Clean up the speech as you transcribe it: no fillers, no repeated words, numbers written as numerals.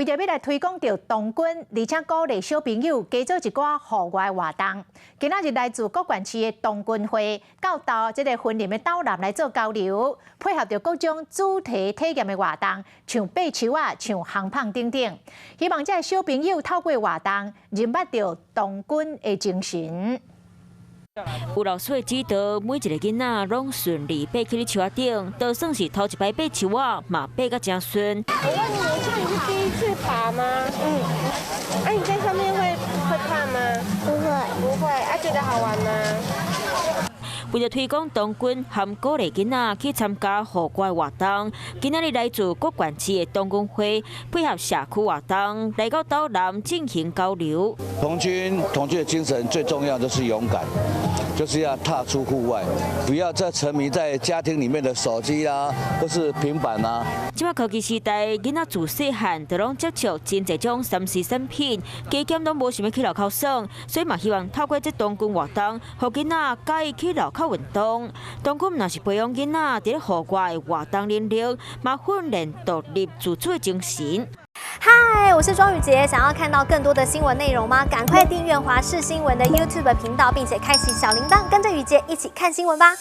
為著欲來推廣著童軍，而且鼓勵小朋友加做一寡戶外活動。今仔日來自各縣市的童軍會，到到這個雲林的斗南來做交流，配合著各種主題體驗的活動，像爬樹仔、像烘麭等等。希望這个小朋友透過活動，認捌著童軍的精神。有老師的指導，每一個囡仔攏順利爬去樹仔頂，就算是頭一擺爬樹仔，嘛爬甲誠順。我問你，你是第一次爬嗎？嗯。啊，你在上面會怕嗎？不會。不會。啊，覺得好玩嗎？為著推廣童軍和鼓勵囡仔去參加戶外活動，今仔日來自各縣市的童軍會配合社區活動，來到斗南進行交流。童軍，童軍的精神最重要就是勇敢，就是要踏出戶外，不要再沉迷在家庭裡面的手機啦，或是平板啦。這馬科技時代，囡仔自細漢就攏接觸真濟種3C 產品，加減攏無想欲去樓跤耍，所以嘛希望透過這童軍活動，予囡仔佮意去樓跤運動。童軍毋但是培養囡仔佇咧戶外的活動能力，嘛訓練獨立自主的精神。嗨，我是莊宇傑，想要看到更多的新聞內容嗎？趕快訂閱華視新聞的 YouTube 頻道，並且開啟小鈴鐺，跟着宇傑一起看新聞吧。